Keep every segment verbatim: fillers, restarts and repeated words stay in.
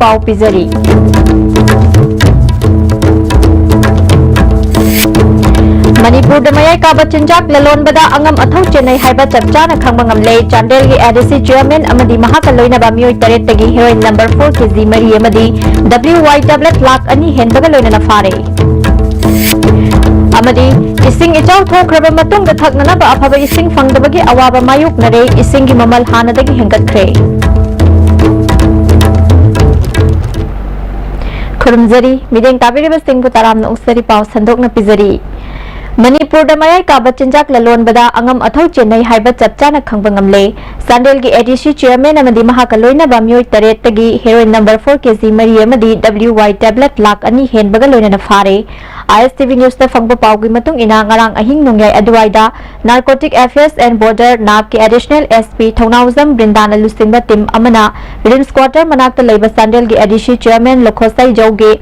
ꯄꯥꯎ ꯄꯤꯖꯔꯤ꯫ ꯃꯅꯤꯄꯨꯔꯗ ꯃꯌꯥꯏ ꯀꯥꯕ ꯆꯤꯟꯖꯥꯛ ꯂꯂꯣꯟꯕꯗ ꯑꯉꯝ ꯑꯊꯧ ꯆꯦꯟꯅꯩ ꯍꯥꯏꯕ ꯆꯞ ꯆꯥꯅ ꯈꯪꯕ ꯉꯝꯂꯦ꯫ ꯆꯥꯟꯗꯦꯜꯒꯤ ꯑꯦ ꯗꯤ ꯁꯤ ꯆꯤꯌꯔꯃꯦꯟ ꯑꯃꯗꯤ ꯃꯍꯥꯛꯀ ꯂꯣꯏꯅꯕ ꯃꯤꯑꯣꯏ ꯇꯔꯦꯠꯇꯒꯤ heroin number four K G ꯃꯔꯤ ꯑꯃꯗꯤ ꯗꯕ꯭ꯂꯤꯎ ꯋꯥꯏ ꯇꯦꯕ꯭ꯂꯦꯠ ꯂꯥꯈ ꯑꯅꯤ ꯍꯦꯟꯕꯒ ꯂꯣꯏꯅꯅ ꯐꯥꯔꯦ꯫ ꯑꯃꯗꯤ ꯏꯁꯤꯡ ꯏꯆꯥꯎ ꯊꯣꯛꯈ꯭ꯔꯕ ꯃꯇꯨꯡꯗ ꯊꯛꯅꯅꯕ ꯑꯐꯕ ꯏꯁꯤꯡ ꯐꯪꯗꯕꯒꯤ ꯑꯋꯥꯕ ꯃꯥꯌꯣꯛꯅꯔꯦ꯫ ꯏꯁꯤꯡꯒꯤ ꯃꯃꯜ ꯍꯥꯟꯅꯗꯒꯤ ꯍꯦꯟꯒꯠꯈ꯭ꯔꯦ꯫ ꯈꯨꯔꯨꯝꯖꯔꯤ꯫ ꯃꯤꯠꯌꯦꯡ ꯇꯥꯕꯤꯔꯤꯕꯁꯤꯡꯕꯨ ꯇꯔꯥꯝꯅ ꯑꯣꯛꯆꯔꯤ꯫ ꯄꯥꯎ ꯁꯟꯗꯣꯛꯅ ꯄꯤꯖꯔꯤ꯫ ꯃꯅꯤꯄꯨꯔꯗ ꯃꯌꯥꯏ ꯀꯥꯕ ꯆꯤꯟꯖꯥꯛ ꯂꯂꯣꯟꯕꯗ ꯑꯉꯝ ꯑꯊꯧ ꯆꯦꯟꯅꯩ ꯍꯥꯏꯕ ꯆꯞ ꯆꯥꯅ ꯈꯪꯕ ꯉꯝꯂꯦ꯫ ꯆꯥꯟꯗꯦꯜꯒꯤ ꯑꯦ ꯗꯤ ꯁꯤ ꯆꯤꯌꯔꯃꯦꯟ ꯑꯃꯗꯤ ꯃꯍꯥꯛꯀ ꯂꯣꯏꯅꯕ ꯃꯤꯑꯣꯏ ꯇꯔꯦꯠꯇꯒꯤ heroin number four K G ꯃꯔꯤ ꯑꯃꯗꯤ ꯗꯕ꯭ꯂꯤꯎ ꯋꯥꯏ ꯇꯦꯕ꯭ꯂꯦꯠ ꯂꯥꯈ ꯑꯅꯤ ꯍꯦꯟꯕꯒ ꯂꯣꯏꯅꯅ ꯐꯥꯔꯦ꯫ ꯑꯥꯏ ꯑꯦꯁ ꯇꯤ ꯚꯤ ꯅ꯭ꯌꯨꯁꯇ ꯐꯪꯕ ꯄꯥꯎꯒꯤ ꯃꯇꯨꯡ ꯏꯟꯅ, ꯉꯔꯥꯡ ꯑꯍꯤꯡ ꯅꯣꯡꯌꯥꯏ ꯑꯗꯨꯋꯥꯏꯗ Narcotic Affairs and Border, ꯅꯥꯞꯀꯤ additional S P Thounaojam Brinda ꯂꯨꯆꯤꯡꯕ ꯇꯤꯝ ꯑꯃꯅ ꯔꯤꯝꯁ ꯀ꯭ꯋꯥꯇꯔ ꯃꯅꯥꯛꯇ ꯂꯩꯕ ꯆꯥꯟꯗꯦꯜꯒꯤ ꯑꯦ ꯗꯤ ꯁꯤ ꯆꯤꯌꯔꯃꯦꯟ ꯂꯣꯈꯣꯁꯥꯏ ꯖꯧꯒꯤ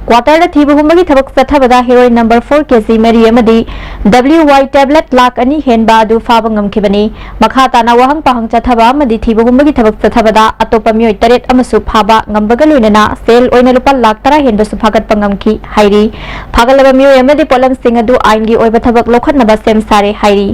ꯀ꯭ꯋꯥꯇꯔꯗ ꯊꯤꯕ ꯍꯨꯝꯕꯒꯤ ꯊꯕꯛ ꯆꯠꯊꯕꯗ heroine number four K G ꯃꯔꯤ ꯑꯃꯗꯤ ꯗꯕ꯭ꯂꯤꯎ ꯋꯥꯏ ꯇꯦꯕ꯭ꯂꯦꯠ ꯂꯥꯈ ꯑꯅꯤ ꯍꯦꯟꯕ ꯑꯗꯨ ꯐꯥꯕ ꯉꯝꯈꯤꯕꯅꯤ꯫ ꯃꯈꯥ ꯇꯥꯅ ꯋꯥꯍꯪ ꯄꯥꯍꯪ ꯆꯠꯊꯕ ꯑꯃꯗꯤ ꯊꯤꯕ ꯍꯨꯝꯕꯒꯤ ꯊꯕꯛ ꯆꯠꯊꯕꯗ ꯑꯇꯣꯞꯄ ꯃꯤꯑꯣꯏ ꯇꯔꯦꯠ ꯑꯃꯁꯨ ꯐꯥꯕ ꯉꯝꯕꯒ ꯂꯣꯏꯅꯅ ꯁꯦꯜ ꯑꯣꯏꯅ ꯂꯨꯄꯥ ꯂꯥꯈ ꯇꯔꯥ ꯍꯦꯟꯕꯁꯨ ꯐꯥꯒꯠꯄ ꯉꯝꯈꯤ ꯍꯥꯏꯔꯤ꯫ ꯐꯥꯒꯠꯂꯕ ꯃꯤꯑꯣꯏ ꯑꯃꯗꯤ ꯄꯣꯠꯂꯝꯁꯤꯡ ꯑꯗꯨ ꯑꯥꯏꯟꯒꯤ ꯑꯣꯏꯕ ꯊꯕꯛ ꯂꯧꯈꯠꯅꯕ ꯁꯦꯝ ꯁꯥꯔꯦ ꯍꯥꯏꯔꯤ꯫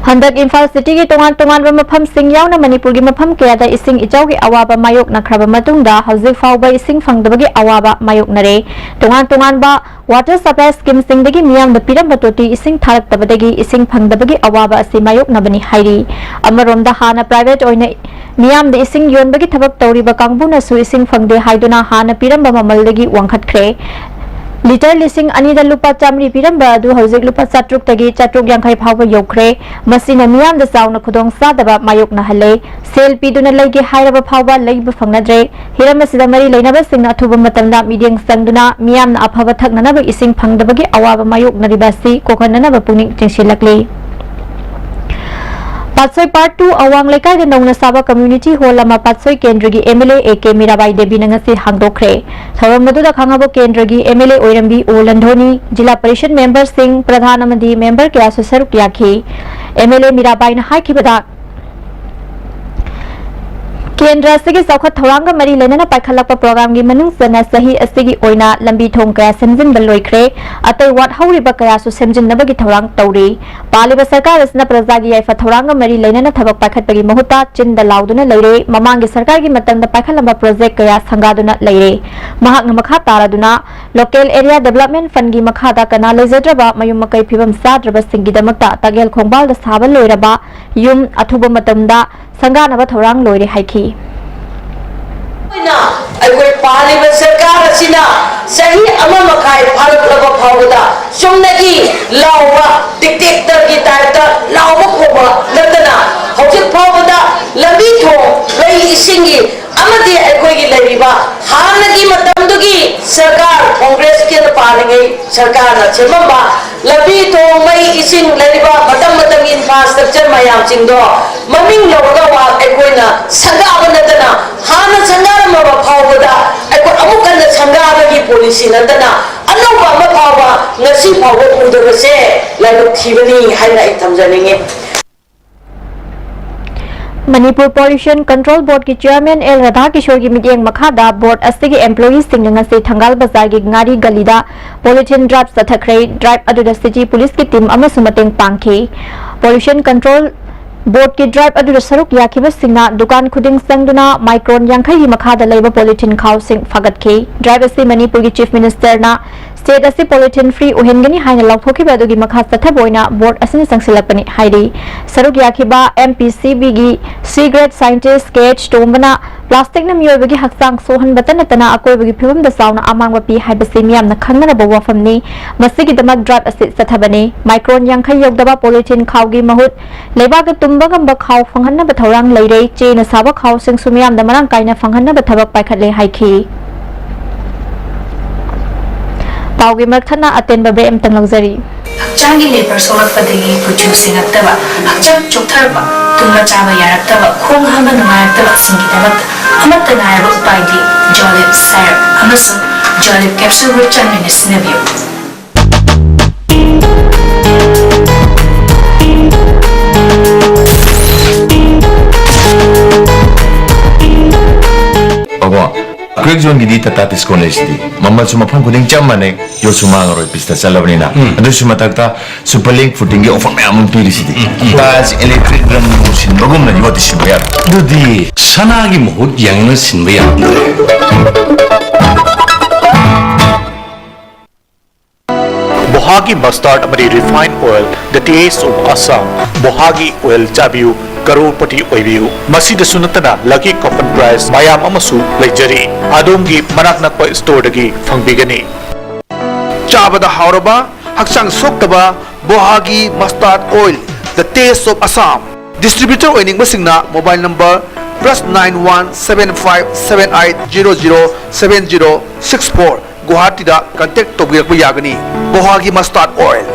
ꯍꯟꯗꯛ ꯏꯝꯐꯥꯜ ꯁꯤꯇꯤꯒꯤ ꯇꯣꯉꯥꯟ ꯇꯣꯉꯥꯟꯕ ꯃꯐꯝꯁꯤꯡ ꯌꯥꯎꯅ ꯃꯅꯤꯄꯨꯔꯒꯤ ꯃꯐꯝ ꯀꯌꯥꯗ ꯏꯁꯤꯡ ꯏꯆꯥꯎꯒꯤ ꯑꯋꯥꯕ ꯃꯥꯌꯣꯛꯅꯈ꯭ꯔꯕ ꯃꯇꯨꯡꯗ, ꯍꯧꯖꯤꯛ ꯐꯥꯎꯕ ꯏꯁꯤꯡ ꯐꯪꯗꯕꯒꯤ ꯑꯋꯥꯕ ꯃꯥꯌꯣꯛꯅꯔꯦ꯫ ꯇꯣꯉꯥꯟ ꯇꯣꯉꯥꯟꯕ ꯋꯥꯇꯔ ꯁꯄ꯭ꯂꯥꯏ ꯁ꯭ꯀꯤꯝꯁꯤꯡꯗꯒꯤ ꯃꯤꯌꯥꯝꯗ ꯄꯤꯔꯝꯕ ꯇꯣꯇꯤ ꯏꯁꯤꯡ ꯊꯥꯔꯛꯇꯕꯗꯒꯤ ꯏꯁꯤꯡ ꯐꯪꯗꯕꯒꯤ ꯑꯋꯥꯕ ꯑꯁꯤ ꯃꯥꯌꯣꯛꯅꯕꯅꯤ ꯍꯥꯏꯔꯤ꯫ ꯑꯃꯔꯣꯝꯗ, ꯍꯥꯟꯅ ꯄ꯭ꯔꯥꯏꯚꯦꯠ ꯑꯣꯏꯅ ꯃꯤꯌꯥꯝꯗ ꯏꯁꯤꯡ ꯌꯣꯟꯕꯒꯤ ꯊꯕꯛ ꯇꯧꯔꯤꯕ ꯀꯥꯡꯕꯨꯅꯁꯨ ꯏꯁꯤꯡ ꯐꯪꯗꯦ ꯍꯥꯏꯗꯨꯅ ꯍꯥꯟꯅ ꯄꯤꯔꯝꯕ ꯃꯃꯜꯗꯒꯤ ꯋꯥꯡꯈꯠꯈ꯭ꯔꯦ꯫ ꯂꯤꯇꯔ ꯂꯤꯁꯤꯡ ꯑꯅꯤꯗ ꯂꯨꯄꯥ ꯆꯥꯃꯔꯤ ꯄꯤꯔꯝꯕ ꯑꯗꯨ ꯍꯧꯖꯤꯛ ꯂꯨꯄꯥ ꯆꯥꯇ꯭ꯔꯨꯛꯇꯒꯤ ꯆꯥꯇ꯭ꯔꯨꯛ ꯌꯥꯡꯈꯩ ꯐꯥꯎꯕ ꯌꯧꯈ꯭ꯔꯦ꯫ ꯃꯁꯤꯅ ꯃꯤꯌꯥꯝꯗ ꯆꯥꯎꯅ ꯈꯨꯗꯣꯡꯆꯥꯗꯕ ꯃꯥꯌꯣꯛꯅꯍꯜꯂꯦ꯫ ꯁꯦꯜ ꯄꯤꯗꯨꯅ ꯂꯩꯒꯦ ꯍꯥꯏꯔꯕ ꯐꯥꯎꯕ ꯂꯩꯕ ꯐꯪꯅꯗ꯭ꯔꯦ꯫ ꯍꯤꯔꯝ ꯑꯁꯤꯗ ꯃꯔꯤ ꯂꯩꯅꯕꯁꯤꯡꯅ ꯑꯊꯨꯕ ꯃꯇꯝꯗ ꯃꯤꯠꯌꯦꯡ ꯆꯪꯗꯨꯅ ꯃꯤꯌꯥꯝꯅ ꯑꯐꯕ ꯊꯛꯅꯅꯕ ꯏꯁꯤꯡ ꯐꯪꯗꯕꯒꯤ ꯑꯋꯥꯕ ꯃꯥꯌꯣꯛꯅꯔꯤꯕ ꯑꯁꯤ ꯀꯣꯛꯍꯟꯅꯅꯕ ꯄꯨꯛꯅꯤꯡ ꯆꯤꯡꯁꯤꯜꯂꯛꯂꯤ꯫ ꯄꯥꯠꯁꯣꯏ ꯄꯥꯔꯠ ꯇꯨ ꯑꯋꯥꯡ ꯂꯩꯀꯥꯏꯗ ꯅꯧꯅ ꯁꯥꯕ ꯀꯝꯃ꯭ꯌꯨꯅꯤꯇꯤ ꯍꯣꯜ ꯑꯃ ꯄꯥꯠꯁꯣꯏ ꯀꯦꯟꯗ꯭ꯔꯒꯤ M L A A K Mirabai ꯗꯦꯕꯤꯅ ꯉꯁꯤ ꯍꯥꯡꯗꯣꯛꯈ꯭ꯔꯦ꯫ ꯊꯧꯔꯝ ꯑꯗꯨꯗ ꯈꯥꯉꯕꯣꯛ ꯀꯦꯟꯗ꯭ꯔꯒꯤ ꯑꯦꯝ ꯑꯦꯜ ꯑꯦ ꯑꯣꯏꯔꯝꯕꯤ ꯑꯣ ꯂꯟꯙꯣꯅꯤ, ꯖꯤꯂꯥ ꯄꯔꯤꯁꯗ ꯃꯦꯝꯕꯔꯁꯤꯡ, ꯄ꯭ꯔꯙꯥꯟ ꯑꯃꯗꯤ ꯃꯦꯝꯕꯔ ꯀꯌꯥꯁꯨ ꯁꯔꯨꯛ ꯌꯥꯈꯤ꯫ ꯑꯦꯝ ꯑꯦꯜ ꯑꯦ ꯃꯤꯔꯥꯕꯥꯏꯅ ꯍꯥꯏꯈꯤꯕꯗ, ꯀꯦꯟꯗ꯭ꯔ ꯑꯁꯤꯒꯤ ꯆꯥꯎꯈꯠ ꯊꯧꯔꯥꯡꯒ ꯃꯔꯤ ꯂꯩꯅꯅ ꯄꯥꯏꯈꯠꯂꯛꯄ ꯄ꯭ꯔꯣꯒ꯭ꯔꯥꯝꯒꯤ ꯃꯅꯨꯡ ꯆꯟꯅ ꯆꯍꯤ ꯑꯁꯤꯒꯤ ꯑꯣꯏꯅ ꯂꯝꯕꯤ ꯊꯣꯡ ꯀꯌꯥ ꯁꯦꯝꯖꯤꯟꯕ ꯂꯣꯏꯈ꯭ꯔꯦ꯫ ꯑꯇꯩ ꯋꯥꯠꯍꯧꯔꯤꯕ ꯀꯌꯥꯁꯨ ꯁꯦꯝꯖꯤꯟꯅꯕꯒꯤ ꯊꯧꯔꯥꯡ ꯇꯧꯔꯤ꯫ ꯄꯥꯜꯂꯤꯕ ꯁꯔꯀꯥꯔ ꯑꯁꯤꯅ ꯄ꯭ꯔꯖꯥꯒꯤ ꯌꯥꯏꯐ ꯊꯧꯔꯥꯡꯒ ꯃꯔꯤ ꯂꯩꯅꯅ ꯊꯕꯛ ꯄꯥꯏꯈꯠꯄꯒꯤ ꯃꯍꯨꯠꯇ ꯆꯤꯟꯗ ꯂꯥꯎꯗꯨꯅ ꯂꯩꯔꯦ꯫ ꯃꯃꯥꯡꯒꯤ ꯁꯔꯀꯥꯔꯒꯤ ꯃꯇꯝꯗ ꯄꯥꯏꯈꯠꯂꯝꯕ ꯄ꯭ꯔꯣꯖꯦꯛ ꯀꯌꯥ ꯁꯪꯒꯥꯗꯨꯅ ꯂꯩꯔꯦ꯫ ꯃꯍꯥꯛꯅ ꯃꯈꯥ ꯇꯥꯔꯗꯨꯅ, ꯂꯣꯀꯦꯜ ꯑꯦꯔꯤꯌꯥ ꯗꯦꯕꯂꯞꯃꯦꯟ ꯐꯟꯒꯤ ꯃꯈꯥꯗ ꯀꯅꯥ ꯂꯩꯖꯗ꯭ꯔꯕ ꯃꯌꯨꯝ ꯃꯀꯩ ꯐꯤꯕꯝ ꯆꯥꯗ꯭ꯔꯕꯁꯤꯡꯒꯤꯗꯃꯛꯇ ꯇꯒꯦꯜ ꯈꯣꯡꯕꯥꯜꯗ ꯁꯥꯕ ꯂꯣꯏꯔꯕ ꯌꯨꯝ ꯑꯊꯨꯕ ꯃꯇꯝꯗ ꯁꯪꯒꯥꯅꯕ ꯊꯧꯔꯥꯡ ꯂꯣꯏꯔꯦ ꯍꯥꯏꯈꯤ꯫ ꯑꯩꯈꯣꯏꯅ, ꯑꯩꯈꯣꯏ ꯄꯥꯜꯂꯤꯕ ꯁꯔꯀꯥꯔ ꯑꯁꯤꯅ ꯆꯍꯤ ꯑꯃ ꯃꯈꯥꯏ ꯐꯥꯔꯛꯂꯕ ꯐꯥꯎꯕꯗ ꯆꯨꯝꯅꯒꯤ ꯂꯥꯎꯕ ꯗꯤꯛꯇꯦꯛꯇꯔꯒꯤ ꯇꯥꯏꯞꯇ ꯂꯥꯎꯕ ꯈꯣꯡꯕ ꯅꯠꯇꯅ ꯍꯧꯖꯤꯛ ꯐꯥꯎꯕꯗ ꯂꯝꯕꯤ ꯊꯣꯡ, ꯃꯩ ꯏꯁꯤꯡꯒꯤ ꯑꯃꯗꯤ ꯑꯩꯈꯣꯏꯒꯤ ꯂꯩꯔꯤꯕ ꯍꯥꯟꯅꯒꯤ ꯃꯇꯝꯗꯨꯒꯤ ꯁꯔꯀꯥꯔ, ꯀꯣꯡꯒ꯭ꯔꯦꯁꯀꯤ ꯄꯥꯜꯂꯤꯉꯩ ꯁꯔꯀꯥꯔꯅ ꯁꯦꯝꯃꯝꯕ ꯂꯝꯕꯤ ꯊꯣꯡ, ꯃꯩ ꯏꯁꯤꯡ, ꯂꯩꯔꯤꯕ ꯃꯇꯝ ꯃꯇꯝꯒꯤ ꯏꯟꯐ꯭ꯔꯥꯁ꯭ꯇ꯭ꯔꯛꯆꯔ ꯃꯌꯥꯝꯁꯤꯡꯗꯣ ꯃꯃꯤꯡ ꯂꯧꯔꯒ ꯋꯥ ꯑꯩꯈꯣꯏꯅ ꯁꯪꯒꯥꯕ ꯅꯠꯇꯅ, ꯍꯥꯟꯅ ꯁꯪꯒꯥꯔꯝꯃꯕ ꯐꯥꯎꯕꯗ ꯑꯩꯈꯣꯏ ꯑꯃꯨꯛ ꯍꯟꯅ ꯁꯪꯒꯥꯕꯒꯤ ꯄꯣꯂꯤꯁꯤ ꯅꯠꯇꯅ ꯑꯅꯧꯕ ꯑꯃ ꯐꯥꯎꯕ ꯉꯁꯤ ꯐꯥꯎꯕ ꯎꯗꯕꯁꯦ ꯂꯥꯏꯕꯛ ꯊꯤꯕꯅꯤ ꯍꯥꯏꯅ ꯑꯩ ꯊꯝꯖꯅꯤꯡꯉꯤ꯫ ꯃꯅꯤꯄꯨꯔ ꯄꯣꯂꯨꯁꯟ ꯀꯟꯇ꯭ꯔꯣꯜ ꯕꯣꯔꯗꯀꯤ ꯆꯤꯌꯔꯃꯦꯟ ꯑꯦꯜ ꯔꯥꯙꯥꯀꯤꯁꯣꯔꯒꯤ ꯃꯤꯠꯌꯦꯡ ꯃꯈꯥꯗ ꯕꯣꯔꯗ ꯑꯁꯤꯒꯤ ꯑꯦꯝꯄ꯭ꯂꯣꯌꯤꯁꯤꯡꯅ ꯉꯁꯤ ꯊꯪꯒꯥꯜ ꯕꯖꯥꯔꯒꯤ ꯉꯥꯔꯤ ꯒꯂꯤꯗ ꯄꯣꯂꯤꯊꯤꯟ ꯗ꯭ꯔꯥꯏꯚ ꯆꯠꯊꯈ꯭ꯔꯦ꯫ ꯗ꯭ꯔꯥꯏꯚ ꯑꯗꯨꯗ ꯁꯤꯇꯤ ꯄꯨꯂꯤꯁꯀꯤ ꯇꯤꯝ ꯑꯃꯁꯨ ꯃꯇꯦꯡ ꯄꯥꯡꯈꯤ꯫ ꯄꯣꯂꯨꯁꯟ ꯀꯟꯇ꯭ꯔꯣꯜ ꯕꯣꯔꯗꯀꯤ ꯗ꯭ꯔꯥꯏꯚ ꯑꯗꯨꯗ ꯁꯔꯨꯛ ꯌꯥꯈꯤꯕꯁꯤꯡꯅ ꯗꯨꯀꯥꯟ ꯈꯨꯗꯤꯡ ꯆꯪꯗꯨꯅ ꯃꯥꯏꯀ꯭ꯔꯣꯟ ꯌꯥꯡꯈꯩꯒꯤ ꯃꯈꯥꯗ ꯂꯩꯕ ꯄꯣꯂꯤꯊꯤꯟ ꯈꯥꯎꯁꯤꯡ ꯐꯥꯒꯠꯈꯤ꯫ ꯗ꯭ꯔꯥꯏꯚ ꯑꯁꯤ ꯃꯅꯤꯄꯨꯔꯒꯤ ꯆꯤꯐ ꯃꯤꯅꯤꯁꯇꯔꯅ ꯁ꯭ꯇꯦꯠ ꯑꯁꯤ ꯄꯣꯂꯤꯊꯤꯟ ꯐ꯭ꯔꯤ ꯑꯣꯏꯍꯟꯒꯅꯤ ꯍꯥꯏꯅ ꯂꯥꯎꯊꯣꯛꯈꯤꯕ ꯑꯗꯨꯒꯤ ꯃꯈꯥ ꯆꯠꯊꯕ ꯑꯣꯏꯅ ꯕꯣꯔꯗ ꯑꯁꯤꯅ ꯆꯪꯁꯤꯜꯂꯛꯄꯅꯤ ꯍꯥꯏꯔꯤ꯫ ꯁꯔꯨꯛ ꯌꯥꯈꯤꯕ ꯑꯦꯝ ꯄꯤ ꯁꯤ ꯕꯤꯒꯤ ꯁꯤ ꯒ꯭ꯔꯦꯗ ꯁꯥꯏꯟꯇꯤꯁ ꯀꯦ ꯑꯩꯆ ꯇꯣꯝꯕꯅ, "ꯄ꯭ꯂꯥꯁꯇꯤꯛꯅ ꯃꯤꯑꯣꯏꯕꯒꯤ ꯍꯛꯆꯥꯡ ꯁꯣꯛꯍꯟꯕꯇ ꯅꯠꯇꯅ ꯑꯀꯣꯏꯕꯒꯤ ꯐꯤꯕꯝꯗ ꯆꯥꯎꯅ ꯑꯃꯥꯡꯕ ꯄꯤ ꯍꯥꯏꯕꯁꯤ ꯃꯤꯌꯥꯝꯅ ꯈꯪꯅꯔꯕ ꯋꯥꯐꯝꯅꯤ꯫ ꯃꯁꯤꯒꯤꯗꯃꯛ ꯗ꯭ꯔꯥꯏꯚ ꯑꯁꯤ ꯆꯠꯊꯕꯅꯤ꯫ ꯃꯥꯏꯀ꯭ꯔꯣꯟ ꯌꯥꯡꯈꯩ ꯌꯧꯗꯕ ꯄꯣꯂꯤꯊꯤꯟ ꯈꯥꯎꯒꯤ ꯃꯍꯨꯠ ꯂꯩꯕꯥꯛꯇ ꯇꯨꯝꯕ ꯉꯝꯕ ꯈꯥꯎ ꯐꯪꯍꯟꯅꯕ ꯊꯧꯔꯥꯡ ꯂꯩꯔꯦ꯫ ꯆꯦꯅ ꯁꯥꯕ ꯈꯥꯎꯁꯤꯡꯁꯨ ꯃꯤꯌꯥꯝꯗ ꯃꯔꯥꯡ ꯀꯥꯏꯅ ꯐꯪꯍꯟꯅꯕ ꯊꯕꯛ ꯄꯥꯏꯈꯠꯂꯦ" ꯍꯥꯏꯈꯤ꯫ ꯄꯥꯎꯒꯤ ꯃꯔꯛ ꯊꯠꯅ ꯑꯇꯦꯟꯕ ꯕ꯭ꯔꯦꯛ ꯑꯃꯇꯪ ꯂꯧꯖꯔꯤ꯫ ꯍꯛꯆꯥꯡꯒꯤ ꯂꯦꯕꯔ ꯁꯣꯛꯂꯛꯄꯗꯒꯤ ꯈꯨꯠꯁꯨ ꯁꯦꯡꯉꯛꯇꯕ, ꯍꯛꯆꯥꯡ ꯆꯣꯛꯊꯔꯛꯄ, ꯇꯨꯝꯕ ꯆꯥꯕ ꯌꯥꯔꯛꯇꯕ, ꯈꯣꯡ ꯍꯥꯝꯕ ꯅꯨꯡꯉꯥꯏꯔꯛꯇꯕꯁꯤꯡꯒꯤꯗꯃꯛꯇ ꯑꯃꯠꯇ ꯉꯥꯏꯔꯕ ꯎꯄꯥꯏꯗꯤ ꯖꯣꯂꯤꯞ ꯁꯥꯏꯔꯞ ꯑꯃꯁꯨꯡ ꯖꯣꯂꯤꯞ ꯀꯦꯞꯁꯨꯜꯕꯨ ꯆꯥꯡ ꯅꯥꯏꯅ ꯁꯤꯖꯤꯟꯅꯕꯤꯌꯨ꯫ ꯕ꯭ꯂꯦꯛ ꯖꯣꯟꯒꯤꯗꯤ ꯇꯥꯇꯥ ꯇꯤꯁꯀꯣꯟ ꯂꯩꯁꯤꯗꯤ, ꯃꯃꯜꯁꯨ ꯃꯐꯝ ꯈꯨꯗꯤꯡ ꯆꯞ ꯃꯥꯟꯅꯩ, ꯌꯣꯠꯁꯨ ꯃꯥꯡꯉꯔꯣꯏ, ꯄꯤꯁꯇ ꯆꯠꯂꯕꯅꯤꯅ꯫ ꯑꯗꯨꯁꯨ ꯃꯊꯛꯇ ꯁꯨꯄꯔ ꯂꯤꯡ ꯐꯨꯇꯤꯡꯒꯤ ꯑꯣꯐꯔ ꯃꯌꯥꯝ ꯑꯃ ꯄꯤꯔꯤꯁꯤꯗꯤ꯫ ꯇꯥꯏꯜꯁ, ꯏꯂꯦꯛꯇ꯭ꯔꯤꯛ, ꯔꯪ ꯅꯨꯡ ꯁꯤꯟꯕꯒꯨꯝꯅ ꯌꯣꯠꯇꯤ ꯁꯤꯟꯕ ꯌꯥꯔꯦ꯫ ꯑꯗꯨꯗꯤ ꯁꯅꯥꯒꯤ ꯃꯍꯨꯠ ꯌꯦꯡꯂꯒ ꯁꯤꯟꯕ ꯌꯥꯔꯝꯗ꯭ꯔꯦ꯫ ꯕꯣꯍꯥꯒꯤ ꯃꯁꯇꯥꯔꯗ ꯑꯃꯗꯤ refine oil, the taste of Assam꯫ ꯕꯣꯍꯥꯒꯤ ꯑꯣꯏꯜ ꯆꯥꯕꯤꯌꯨ, ꯀꯔꯣꯔꯄꯇꯤ ꯑꯣꯏꯕꯤꯌꯨ꯫ ꯃꯁꯤꯗꯁꯨ ꯅꯠꯇꯅ ꯂꯛꯀꯤ ꯀꯣꯄꯟ ꯄ꯭ꯔꯥꯏꯖ ꯃꯌꯥꯝ ꯑꯃꯁꯨ ꯂꯩꯖꯔꯤ꯫ ꯑꯗꯣꯝꯒꯤ ꯃꯅꯥꯛ ꯅꯛꯄ ꯁ꯭ꯇꯣꯔꯗꯒꯤ ꯐꯪꯕꯤꯒꯅꯤ꯫ ꯆꯥꯕꯗ ꯍꯥꯎꯔꯕ, ꯍꯛꯆꯥꯡ ꯁꯣꯛꯇꯕ ꯕꯣꯍꯥꯒꯤ ꯃꯁꯇꯥꯔꯗ oil, the taste of Assam꯫ Distributor ꯑꯣꯏꯅꯤꯡꯕꯁꯤꯡꯅ mobile number plus nine one seven five seven eight zero zero seven zero six four, ꯒꯨꯋꯥꯍꯥꯇꯤꯗ ꯀꯟꯇꯦꯛ ꯇꯧꯕꯤꯔꯛꯄ ꯌꯥꯒꯅꯤ꯫ ꯕꯣꯍꯥꯒꯤ ꯃꯁꯇꯥꯔꯗ oil.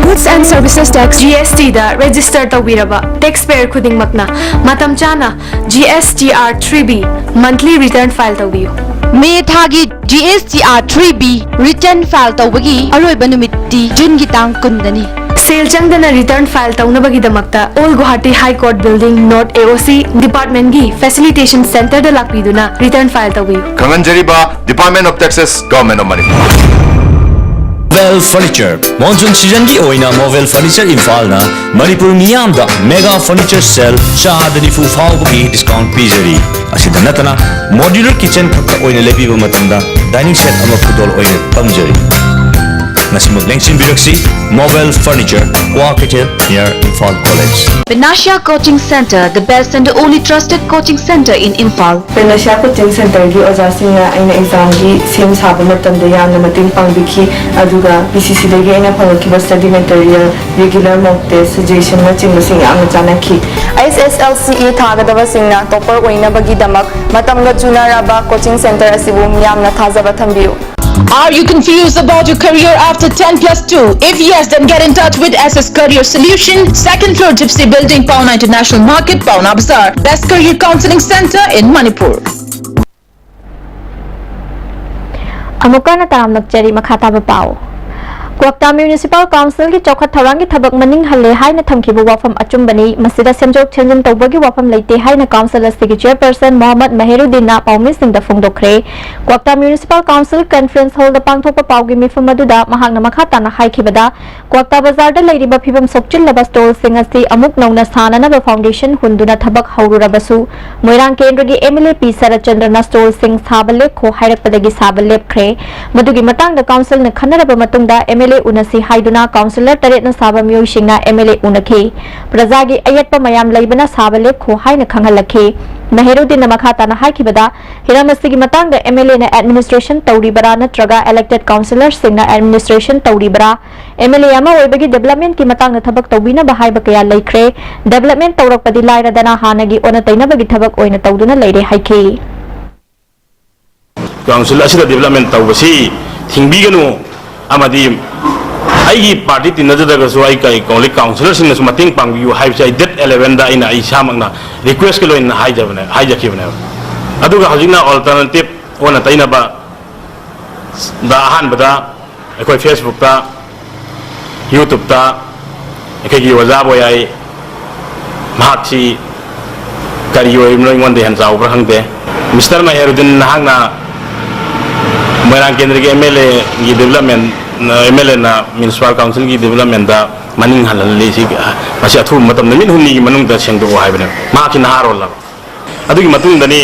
Goods and Services Tax, G S T ꯗ ꯔꯦꯖꯤꯁꯇꯔ ꯇꯧꯕꯤꯔꯕ tax payer ꯈꯨꯗꯤꯡꯃꯛꯅ ꯃꯇꯝ ꯆꯥꯅ G S T R three B monthly return file ꯇꯧꯕꯤꯌꯨ꯫ ꯃꯦ ꯊꯥꯒꯤ G S T R three B return file ꯇꯧꯕꯒꯤ ꯑꯔꯣꯏꯕ ꯅꯨꯃꯤꯠꯇꯤ ꯖꯨꯟꯒꯤ ꯇꯥꯡ ꯀꯨꯟꯗꯅꯤ꯫ ꯁꯦꯜ ꯆꯪꯗꯅ ꯔꯤꯇꯔꯟ ꯐꯥꯏꯜ ꯇꯧꯅꯕꯒꯤꯗꯃꯛꯇ Old Guwahati High Court Building, North A O C Department ꯀꯤ Facilitation Center ꯗ ꯂꯥꯛꯄꯤꯗꯨꯅ ꯔꯤꯇꯔꯟ ꯐꯥꯏꯜ ꯇꯧꯕꯤꯌꯨ꯫ ꯈꯪꯍꯟꯖꯔꯤꯕ, Department of Taxes, Government of Manipur꯫ Movel Furniture, monsoon season ꯒꯤ ꯑꯣꯏꯅ Movel Furniture ꯏꯝꯐꯥꯜꯅ ꯃꯅꯤꯄꯨꯔ ꯃꯤꯌꯥꯝꯗ mega furniture sale ꯆꯥꯗ ꯅꯤꯐꯨ ꯐꯥꯎꯕꯒꯤ discount ꯄꯤꯖꯔꯤ꯫ ꯑꯁꯤꯗ ꯅꯠꯇꯅ, modular kitchen ꯈꯛꯇ ꯑꯣꯏꯅ ꯂꯩꯕꯤꯕ ꯃꯇꯝꯗ dining set ꯑꯃ ꯈꯨꯗꯣꯜ ꯑꯣꯏꯅ ꯇꯝꯖꯔꯤ꯫ ꯉꯁꯤꯃꯛ ꯂꯦꯡꯁꯤꯟꯕꯤꯔꯛꯁꯤ, Movel Furniture, Kwakeithel, near Imphal College꯫ Panacea Coaching Center, the best and the only trusted coaching center in Imphal. Panacea Coaching Centerꯒꯤ ꯑꯣꯖꯥꯁꯤꯡꯅ ꯑꯩꯅ examꯒꯤ ꯁꯦꯝ ꯁꯥꯕ ꯃꯇꯝꯗ ꯌꯥꯝꯅ ꯃꯇꯦꯡ ꯄꯥꯡꯕꯤꯈꯤ, ꯑꯗꯨꯒ P C Cꯗꯒꯤ ꯑꯩꯅ ꯐꯪꯂꯛꯈꯤꯕ study material, regular mock test, suggestionꯅꯆꯤꯡꯕꯁꯤꯡ ꯌꯥꯝꯅ ꯆꯥꯟꯅꯈꯤ꯫ H S L C E ꯊꯥꯒꯗꯕꯁꯤꯡꯅ topper ꯑꯣꯏꯅꯕꯒꯤꯗꯃꯛ ꯃꯇꯝꯒ ꯆꯨꯅꯔꯕ coaching center ꯑꯁꯤꯕꯨ ꯃꯤꯌꯥꯝꯅ ꯊꯥꯖꯕ ꯊꯝꯕꯤꯌꯨ꯫ Are you confused about your career after ten plus two? If yes, then get in touch with S S Career Solution, second floor Gypsy Building, Paona International Market, Paona Bazaar. Best career counseling center in Manipur. ꯑꯃꯨꯛꯀ ꯍꯟꯅ ꯇꯥꯔꯝꯂꯛꯆꯔꯤ, ꯃꯈꯥ ꯇꯥꯕ ꯄꯥꯎ꯫ ꯀ꯭ꯋꯥꯛꯇꯥ municipal ꯀꯥꯎꯟꯁꯤꯜꯒꯤ ꯆꯥꯎꯈꯠ ꯊꯧꯔꯥꯡꯒꯤ ꯊꯕꯛ ꯃꯅꯤꯡ ꯍꯜꯂꯦ ꯍꯥꯏꯅ ꯊꯝꯈꯤꯕ ꯋꯥꯐꯝ ꯑꯆꯨꯝꯕꯅꯤ꯫ ꯃꯁꯤꯗ ꯁꯦꯝꯗꯣꯛ ꯁꯦꯝꯖꯤꯟ ꯇꯧꯕꯒꯤ ꯋꯥꯐꯝ ꯂꯩꯇꯦ ꯍꯥꯏꯅ ꯀꯥꯎꯟꯁꯤꯜ ꯑꯁꯤꯒꯤ ꯆꯦꯌꯔꯄꯔꯁꯟ ꯃꯣꯍꯝꯃꯗ ꯃꯦꯍꯦꯔꯨꯗꯤꯟꯅ ꯄꯥꯎꯃꯤꯁꯤꯡꯗ ꯐꯣꯡꯗꯣꯛꯈ꯭ꯔꯦ꯫ ꯀ꯭ꯋꯥꯛꯇꯥ ꯃ꯭ꯌꯨꯅꯤꯁꯤꯄꯥꯜ ꯀꯥꯎꯟꯁꯤꯜ ꯀꯟꯐꯔꯦꯟꯁ ꯍꯣꯜꯗ ꯄꯥꯡꯊꯣꯛꯄ ꯄꯥꯎꯒꯤ ꯃꯤꯐꯝ ꯑꯗꯨꯗ ꯃꯍꯥꯛꯅ ꯃꯈꯥ ꯇꯥꯅ ꯍꯥꯏꯈꯤꯕꯗ, ꯀ꯭ꯋꯥꯛꯇꯥ ꯕꯖꯥꯔꯗ ꯂꯩꯔꯤꯕ ꯐꯤꯕꯝ ꯁꯣꯛꯆꯤꯜꯂꯕ ꯁ꯭ꯇꯣꯜꯁꯤꯡ ꯑꯁꯤ ꯑꯃꯨꯛ ꯅꯧꯅ ꯁꯥꯅꯅꯕ ꯐꯥꯎꯟꯗꯦꯁꯟ ꯍꯨꯟꯗꯨꯅ ꯊꯕꯛ ꯍꯧꯔꯨꯔꯕꯁꯨ, ꯃꯣꯏꯔꯥꯡ ꯀꯦꯟꯗ꯭ꯔꯒꯤ ꯑꯦꯝ ꯑꯦꯜ ꯑꯦ ꯄꯤ ꯁꯔꯠꯆꯟꯗ꯭ꯔꯅ ꯁ꯭ꯇꯣꯜꯁꯤꯡ ꯁꯥꯕ ꯂꯦꯞꯈꯣ ꯍꯥꯏꯔꯛꯄꯗꯒꯤ ꯁꯥꯕ ꯂꯦꯞꯈ꯭ꯔꯦ꯫ ꯃꯗꯨꯒꯤ ꯃꯇꯥꯡꯗ ꯀꯥꯎꯟꯁꯤꯜꯅ ꯈꯟꯅꯔꯕ ꯃꯇꯨꯡꯗ ꯑꯦꯝ ꯑꯦꯜ ꯑꯦ ꯎꯅꯁꯤ ꯍꯥꯏꯗꯨꯅ ꯀꯥꯎꯟꯁꯤꯂꯔ ꯇꯔꯦꯠꯅ ꯁꯥꯕ ꯃꯤꯑꯣꯏꯁꯤꯡꯅ ꯑꯦꯝ ꯑꯦꯜ ꯑꯦ ꯎꯅꯈꯤ꯫ ꯄ꯭ꯔꯖꯥꯒꯤ ꯑꯌꯦꯠꯄ ꯃꯌꯥꯝ ꯂꯩꯕꯅ ꯁꯥꯕ ꯂꯦꯞꯈꯣ ꯍꯥꯏꯅ ꯈꯪꯍꯜꯂꯛꯈꯤ꯫ ꯃꯦꯍꯦꯔꯨꯗꯤꯟꯅ ꯃꯈꯥ ꯇꯥꯅ ꯍꯥꯏꯈꯤꯕꯗ, ꯍꯤꯔꯝ ꯑꯁꯤꯒꯤ ꯃꯇꯥꯡꯗ ꯑꯦꯝ ꯑꯦꯜ ꯑꯦꯅ ꯑꯦꯗꯃꯤꯅꯤꯁꯇ꯭ꯔꯦꯁꯟ ꯇꯧꯔꯤꯕꯔꯥ ꯅꯠꯇ꯭ꯔꯒ ꯏꯂꯦꯛꯇꯦꯗ ꯀꯥꯎꯟꯁꯤꯂꯔꯁꯤꯡꯅ ꯑꯦꯗꯃꯤꯅꯤꯁꯇ꯭ꯔꯦꯁꯟ ꯇꯧꯔꯤꯕꯔꯥ? ꯑꯦꯝ ꯑꯦꯜ ꯑꯦ ꯑꯃ ꯑꯣꯏꯕꯒꯤ ꯗꯤꯕꯦꯂꯞꯃꯦꯟꯠꯀꯤ ꯃꯇꯥꯡꯗ ꯊꯕꯛ ꯇꯧꯕꯤꯅꯕ ꯍꯥꯏꯕ ꯀꯌꯥ ꯂꯩꯈ꯭ꯔꯦ꯫ ꯗꯤꯕꯦꯂꯞꯃꯦꯟꯠ ꯇꯧꯔꯛꯄꯗꯤ ꯂꯥꯏꯔꯗꯅ ꯍꯥꯟꯅꯒꯤ ꯑꯣꯟꯅ ꯇꯩꯅꯕꯒꯤ ꯊꯕꯛ ꯑꯣꯏꯅ ꯇꯧꯗꯨꯅ ꯂꯩꯔꯦ ꯍꯥꯏꯈꯤ꯫ ꯀꯥꯎꯟꯁꯤꯜ ꯑꯁꯤꯗ ꯗꯤꯕꯦꯂꯞꯃꯦꯟꯠ ꯇꯧꯕꯁꯤ ꯊꯤꯡꯕꯤꯒꯅꯨ ꯑꯃꯗꯤ ꯑꯩꯒꯤ ꯄꯥꯔꯇꯤ ꯇꯤꯟꯅꯖꯗ꯭ꯔꯒꯁꯨ ꯑꯩ ꯀꯩ ꯀꯧꯂꯤ ꯀꯥꯎꯟꯁꯤꯂꯔꯁꯤꯡꯅꯁꯨ ꯃꯇꯦꯡ ꯄꯥꯡꯕꯤꯌꯨ ꯍꯥꯏꯕꯁꯦ ꯑꯩ ꯗꯦꯠ ꯑꯦꯂꯦꯚꯦꯟꯗ ꯑꯩꯅ ꯑꯩ ꯏꯁꯥꯃꯛꯅ ꯔꯤꯀ꯭ꯋꯦꯁꯀꯤ ꯑꯣꯏꯅ ꯍꯥꯏꯖꯕꯅꯦ, ꯍꯥꯏꯖꯈꯤꯕꯅꯦꯕ꯫ ꯑꯗꯨꯒ ꯍꯧꯖꯤꯛꯅ ꯑꯣꯜꯇꯔꯅꯦꯇꯤꯞ ꯑꯣꯟꯅ ꯇꯩꯅꯕꯗ ꯑꯍꯥꯟꯕꯗ ꯑꯩꯈꯣꯏ ꯐꯦꯁꯕꯨꯛꯇ, ꯌꯨꯇ꯭ꯌꯨꯕꯇ ꯑꯩꯈꯣꯏꯒꯤ ꯑꯣꯖꯥ ꯕꯣꯌꯥꯏ ꯃꯍꯥꯛꯁꯤ ꯀꯔꯤ ꯑꯣꯏꯔꯤꯕꯅꯣ ꯑꯩꯉꯣꯟꯗ ꯍꯦꯟꯅ ꯆꯥꯎꯕ꯭ꯔꯥ ꯈꯪꯗꯦ꯫ ꯃꯤꯁꯇꯔ ꯃꯍꯦꯔꯨꯗꯤꯟ, ꯅꯍꯥꯛꯅ ꯃꯣꯏꯔꯥꯡ ꯀꯦꯟꯗ꯭ꯔꯒꯤ ꯑꯦꯝ ꯑꯦꯜ ꯑꯦꯒꯤ ꯗꯤꯕꯦꯂꯞꯃꯦꯟ, ꯑꯦꯝ ꯑꯦꯜ ꯑꯦꯅ ꯃ꯭ꯌꯨꯅꯤꯁꯤꯄꯥꯜ ꯀꯥꯎꯟꯁꯤꯜꯒꯤ ꯗꯤꯕꯦꯂꯞꯃꯦꯟꯗ ꯃꯅꯤꯡ ꯍꯜꯍꯜꯂꯤꯁꯤ ꯃꯁꯤ ꯑꯊꯨꯕ ꯃꯇꯝ ꯅꯨꯃꯤꯠ ꯍꯨꯝꯅꯤꯒꯤ ꯃꯅꯨꯡꯗ ꯁꯦꯡꯗꯣꯛꯑꯣ ꯍꯥꯏꯕꯅꯦꯕ꯫ ꯃꯍꯥꯛꯁꯤ ꯅꯍꯥꯔꯣꯜꯂꯕ꯫ ꯑꯗꯨꯒꯤ ꯃꯇꯨꯡꯗꯅꯤ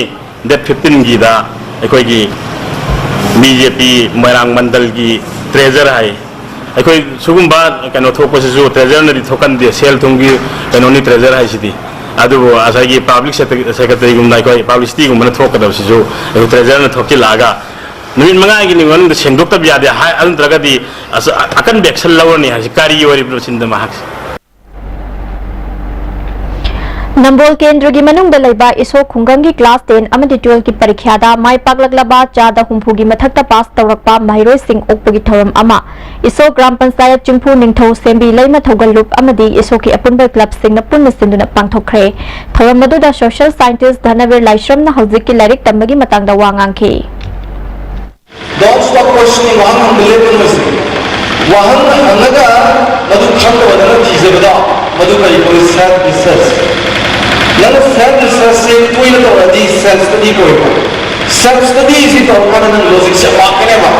ꯗꯦꯠ ꯐꯤꯐꯇꯤꯟꯒꯤꯗ ꯑꯩꯈꯣꯏꯒꯤ ꯕꯤ ꯖꯦ ꯄꯤ ꯃꯣꯏꯔꯥꯡ ꯃꯟꯗꯜꯒꯤ ꯇ꯭ꯔꯦꯖꯔ ꯍꯥꯏ, ꯑꯩꯈꯣꯏ ꯁꯤꯒꯨꯝꯕ ꯀꯩꯅꯣ ꯊꯣꯛꯄꯁꯤꯁꯨ ꯇ꯭ꯔꯦꯖꯔꯅꯗꯤ ꯊꯣꯛꯍꯟꯗꯦ, ꯁꯦꯜ ꯊꯨꯝꯒꯤ ꯀꯩꯅꯣꯅꯤ ꯇ꯭ꯔꯦꯖꯔ ꯍꯥꯏꯁꯤꯗꯤ꯫ ꯑꯗꯨꯕꯨ ꯉꯁꯥꯏꯒꯤ ꯄꯥꯕ꯭ꯂꯤꯛ ꯁꯦꯀ꯭ꯔꯦꯇꯔꯤꯒꯨꯝꯕ ꯑꯩꯈꯣꯏ ꯄꯥꯕ꯭ꯂꯤꯁꯤꯇꯤꯒꯨꯝꯕꯅ ꯊꯣꯛꯀꯗꯕꯁꯤꯁꯨ ꯑꯩꯈꯣꯏ ꯇ꯭ꯔꯦꯖꯔꯅ ꯊꯣꯛꯆꯤꯜꯂꯛꯑꯒ ꯅꯨꯃꯤꯠ ꯃꯉꯥꯒꯤ ꯃꯅꯨꯡꯗ ꯁꯦꯡꯗꯣꯛꯇꯕ ꯌꯥꯗꯦ ꯍꯥꯏ, ꯑꯗꯨ ꯅꯠꯇ꯭ꯔꯒꯗꯤ ꯑꯁ ꯑꯀꯟꯕ ꯑꯦꯛꯁꯟ ꯂꯧꯔꯅꯤ ꯍꯥꯏꯁꯤ ꯀꯔꯤ ꯑꯣꯏꯔꯤꯕꯅꯣ ꯁꯤꯅꯤꯗ ꯃꯍꯥꯛꯁꯦ꯫ ꯅꯝꯕꯣꯜ ꯀꯦꯟꯗ꯭ꯔꯒꯤ ꯃꯅꯨꯡꯗ ꯂꯩꯕ ꯏꯁꯣ ꯈꯨꯡꯒꯪꯒꯤ ꯀ꯭ꯂꯥꯁ ꯇꯦꯟ ꯑꯃꯗꯤ ꯇꯨꯋꯦꯜꯐꯀꯤ ꯄꯔꯤꯈ꯭ꯌꯥꯗ ꯃꯥꯏ ꯄꯥꯛꯂꯛꯂꯕ ꯆꯥꯗ ꯍꯨꯝꯐꯨꯒꯤ ꯃꯊꯛꯇ ꯄꯥꯁ ꯇꯧꯔꯛꯄ ꯃꯍꯩꯔꯣꯏꯁꯤꯡ ꯑꯣꯛꯄꯒꯤ ꯊꯧꯔꯝ ꯑꯃ ꯏꯁꯣ ꯒ꯭ꯔꯥꯝ ꯄꯟꯆꯥꯌꯠ ꯆꯤꯡꯐꯨ ꯅꯤꯡꯊꯧ ꯁꯦꯝꯕꯤ ꯂꯩꯃ ꯊꯧꯒꯜꯂꯨꯞ ꯑꯃꯗꯤ ꯏꯁꯣꯒꯤ ꯑꯄꯨꯟꯕ ꯀ꯭ꯂꯕꯁꯤꯡꯅ ꯄꯨꯟꯅ ꯁꯤꯟꯗꯨꯅ ꯄꯥꯡꯊꯣꯛꯈ꯭ꯔꯦ꯫ ꯊꯧꯔꯝ ꯑꯗꯨꯗ ꯁꯣꯁꯤꯌꯦꯜ ꯁꯥꯏꯟꯇꯤꯁ ꯙꯅꯕꯤꯔ ꯂꯥꯏꯁ꯭ꯔꯝꯅ ꯍꯧꯖꯤꯛꯀꯤ ꯂꯥꯏꯔꯤꯛ ꯇꯝꯕꯒꯤ ꯃꯇꯥꯡꯗ ꯋꯥ ꯉꯥꯡꯈꯤ꯫ ꯗꯣꯟ ꯁ꯭ꯇꯣꯞ ꯀꯣꯏꯁꯟꯒꯤ ꯋꯥꯍꯪ ꯍꯪꯕ ꯂꯦꯞꯀꯅꯨ꯫ ꯋꯥꯍꯪ ꯍꯪꯉꯒ ꯃꯗꯨ ꯈꯪꯗꯕ ꯅꯪꯅ ꯊꯤꯖꯕꯗꯣ, ꯃꯗꯨ ꯀꯔꯤ ꯀꯧꯏ? Self research꯫ ꯅꯪꯅ self researchꯁꯦ ꯇꯣꯏꯅ ꯇꯧꯔꯗꯤ self study ꯀꯧꯏꯀꯣ꯫ Self studyꯁꯤ ꯇꯧꯔꯀꯥꯟꯗ ꯅꯪ logicꯁꯦ ꯋꯥꯠꯀꯅꯦꯕ꯫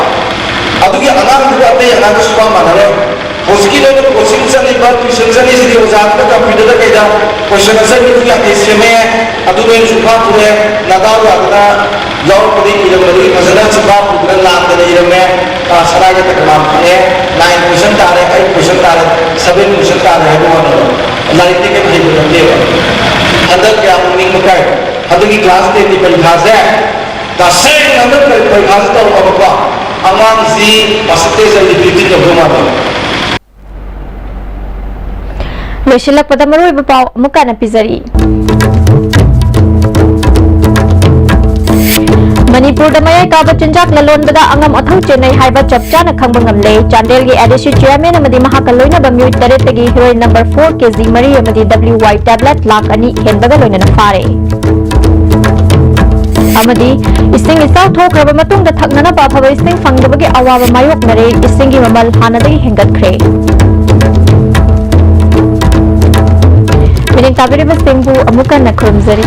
ꯑꯗꯨꯒꯤ ꯑꯉꯥꯡꯗꯨꯒ ꯑꯇꯩ ꯑꯉꯥꯡꯒ ꯁꯨꯡꯃꯥꯟ ꯃꯥꯟꯅꯔꯣꯏ꯫ ꯍꯧꯖꯤꯛꯀꯤ ꯅꯣꯏꯅ coaching ꯆꯠꯂꯤꯕ, tuition ꯆꯠꯂꯤꯁꯤꯗꯤ ꯑꯣꯖꯥꯗꯨꯅ computerꯗ ꯀꯩꯗ question answer ꯃꯤꯅꯤꯠ ꯌꯥꯡꯈꯩ ꯁꯦꯝꯃꯦ, ꯑꯗꯨ ꯅꯣꯏꯅ ꯁꯨꯡꯐꯥ ꯐꯨꯔꯦ, ꯅꯗꯥꯎ ꯌꯥꯗꯅ ꯌꯥꯎꯔꯛꯄꯗꯒꯤ ꯏꯔꯝꯕꯗꯨꯒꯤ ꯐꯖꯅ ꯆꯤꯟꯐꯥ ꯄꯨꯗꯅ ꯂꯥꯟꯗꯅ ꯏꯔꯝꯃꯦ꯫ ꯑ, ꯁꯅꯥꯒꯤ ꯇꯀꯃꯥꯟ ꯐꯪꯉꯦ, nine question ꯇꯥꯔꯦ, eight question ꯇꯥꯔꯦ, seven question ꯇꯥꯔꯦ ꯍꯥꯏꯕ ꯋꯥꯅꯦꯕ꯫ ꯂꯥꯏꯔꯤꯛꯇꯤ ꯀꯩꯝ ꯍꯩꯕ ꯅꯠꯇꯦꯕ꯫ ꯍꯟꯗꯛ ꯀꯌꯥ ꯄꯨꯛꯅꯤꯡ ꯀꯥꯏ꯫ ꯍꯟꯗꯛꯀꯤ class tenꯒꯤ ꯄꯔꯤꯈꯥꯁꯦ ꯇꯁꯦꯡꯅ ꯍꯟꯗꯛ ꯄꯔꯤꯈꯥꯁꯦ ꯇꯧꯔꯛꯑꯕꯀꯣ, ꯑꯉꯥꯡꯁꯤ percentage ꯑꯩꯗꯤ fifty ꯌꯧꯗꯧ ꯃꯥꯜꯂꯦ꯫ ꯂꯣꯏꯁꯤꯜꯂꯛꯄꯗ ꯃꯔꯨꯑꯣꯏꯕ ꯄꯥꯎ ꯑꯃꯨꯛ ꯍꯟꯅ ꯄꯤꯖꯔꯤ꯫ ꯃꯅꯤꯄꯨꯔꯗ ꯃꯌꯥꯏ ꯀꯥꯕ ꯆꯤꯟꯖꯥꯛ ꯂꯂꯣꯟꯕꯗ ꯑꯉꯝ ꯑꯊꯧ ꯆꯦꯟꯅꯩ ꯍꯥꯏꯕ ꯆꯞ ꯆꯥꯅ ꯈꯪꯕ ꯉꯝꯂꯦ꯫ ꯆꯥꯟꯗꯦꯜꯒꯤ ADC chairman ꯑꯃꯗꯤ ꯃꯍꯥꯛꯀ ꯂꯣꯏꯅꯕ ꯃꯤꯑꯣꯏ ꯇꯔꯦꯠꯇꯒꯤ heroin number four ꯀꯦ ꯖꯤ ꯃꯔꯤ ꯑꯃꯗꯤ WY tablet ꯂꯥꯈ ꯑꯅꯤ ꯍꯦꯟꯕꯒ ꯂꯣꯏꯅꯅ ꯐꯥꯔꯦ꯫ ꯑꯃꯗꯤ ꯏꯁꯤꯡ ꯏꯆꯥꯎ ꯊꯣꯛꯈ꯭ꯔꯕ ꯃꯇꯨꯡꯗ ꯊꯛꯅꯅꯕ ꯑꯐꯕ ꯏꯁꯤꯡ ꯐꯪꯗꯕꯒꯤ ꯑꯋꯥꯕ ꯃꯥꯌꯣꯛꯅꯔꯦ꯫ ꯏꯁꯤꯡꯒꯤ ꯃꯃꯜ ꯍꯥꯟꯅꯗꯒꯤ ꯍꯦꯟꯒꯠꯈ꯭ꯔꯦ꯫ ꯃꯤꯠꯌꯦꯡ ꯇꯥꯕꯤꯔꯤꯕꯁꯤꯡꯕꯨ ꯑꯃꯨꯛ ꯍꯟꯅ ꯈꯨꯔꯨꯝꯖꯔꯤ꯫